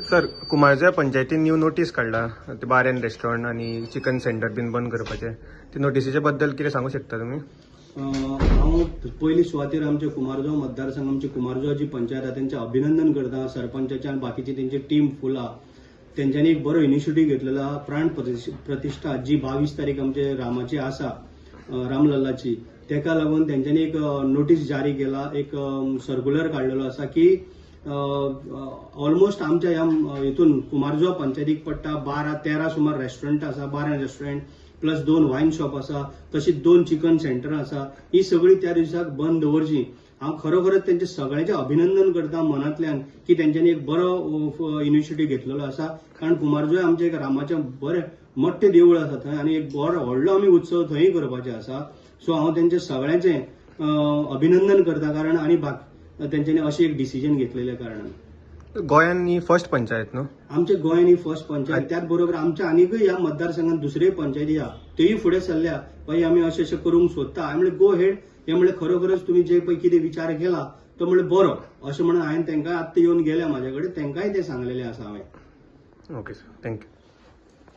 Sir, कुमारजुंव्या पंचायतीन new notice काडला ते बार अँड रेस्टॉरंट आनी चिकन सेंटर बीन बंद करपाचे. ते नोटीसीच्या बद्दल कितें सांगू शकता तुमी? हांव पयली सुवातेर आमच्या कुमारजुंव मतदारसंघ, आमची कुमारजुंव जी पंचायत आहा, तेंचें अभिनंदन करता. सरपंचाचे आनी बाकीची तेंची टीम फूल आहा. तेंच्यांनी एक बरो इनिशिएटीव घेतलेलो आहा. प्राण प्रतिश्ठा जी 22 तारीख आमचे रामाची आसा, रामलल्लाची, तेका लागून तेंच्यांनी एक नोटीस जारी केला, एक सर्क्युलर काडलेलो आसा की ऑलमोस्ट आमच्या ह्या हितून कुमारजुंव पंचायतीक पडटा 12-13 सुमार रेस्टॉरंट आसा. बार अँड रेस्टॉरंट प्लस दोन वायन शॉप आसा, तशीच दोन चिकन सेंटर आसा. ही सगळी त्या दिसाक बंद दवरची. हांव खरोखरच तेंचे सगळ्यांचे अभिनंदन करता मनांतल्यान की तेंच्यांनी एक बरो इनिशिएटीव घेतलेलो आसा, कारण कुमारजुंवें आमचें एक रामाचें बरें मोठें देवूळ आसा थंय आनी एक बरो व्हडलो आमी उत्सव थंय करपाचे आसा. सो हांव तेंचे सगळ्यांचें अभिनंदन करता, कारण आनी तेंच्यांनी अशें एक डिसिजन घेतलेल्या कारणान. गोंयान ही फर्स्ट पंचायत न्हू? आमच्या गोंयान ही फर्स्ट पंचायत. त्याच बरोबर आमच्या आनीकय ह्या मतदारसंघात दुसरीय पंचायती आहा, तेय फुडें सरल्या, बाई, आमी अशें अशें करूंक सोदता. हांवें म्हणलें, गो हेड. हे म्हणलें, खरोखरच तुमी जे पळय कितें विचार केला तो म्हणलें बरो. अशें म्हणून हांवें तांकां आत्तां येवन गेल्या म्हाज्या कडेन, तांकांय तें सांगलेलें आसा हांवें. Okay sir, thank you.